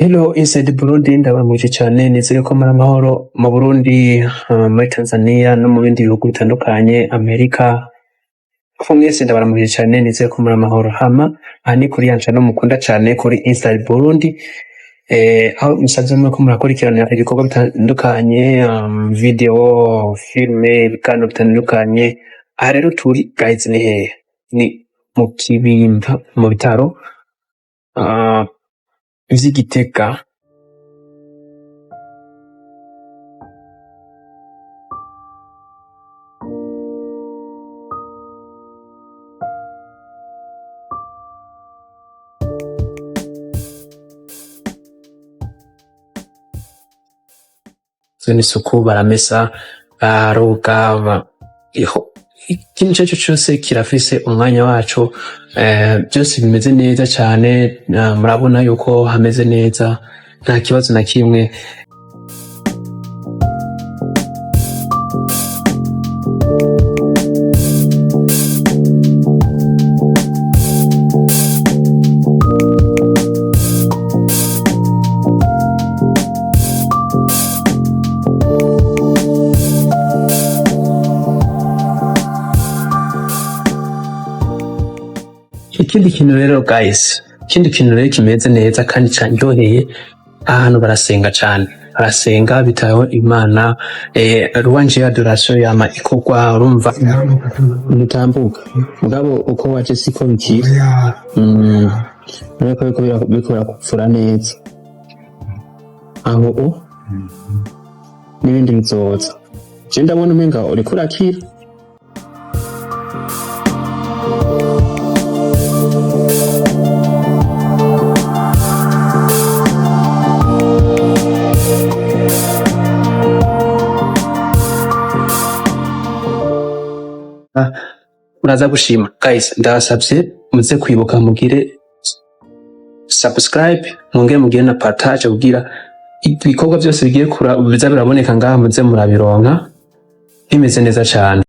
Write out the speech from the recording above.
Hello Inside Burundi, ndabamuje cyane. Nizere ko muri amahoro mu Burundi, muri Tanzania no mu bindi bihugu bitandukanye, Amerika ko mwese ndabaramuje cyane. Nizere ko muri amahoro. Hama aha ni kuri ya channel mukunda cyane, kuri Inside Burundi, aho musanzwe muriko murakurikirana ibikorwa bitandukanye, video, filme, ibiganiro bitandukanye. Aha rero turi, guys, ni hehe? Ni mu Kibimba, mu bitaro vy'i Gitega. N'isuku, baramesa, baroga, ikintu ico arico cose kirafise umwanya waco. Byose bimeze neza cane. Murabona yuko hameze neza, nta kibazo na kimwe. Ikindi kintu rero, guys, ikindi kintu rero kimeze neza kandi canryoheye, ahantu barasenga cane, barasenga bitaho Imana, louange ya adoration yama ikorwa. Urumva ntutambuka, mugabo uko waje siko bikiri. Urabona ko biriko birakupfura neza aho o n'ibindi bizoza. Je ndabona umenga uriko urakira. Muraza gushima, guys. Ndabasavye muze kwibuka mugire subscribe, mwongere mugire na partage, kugira ibikorwa byose bigiye biza biraboneka ngaha muze murabironka bimeze neza cane.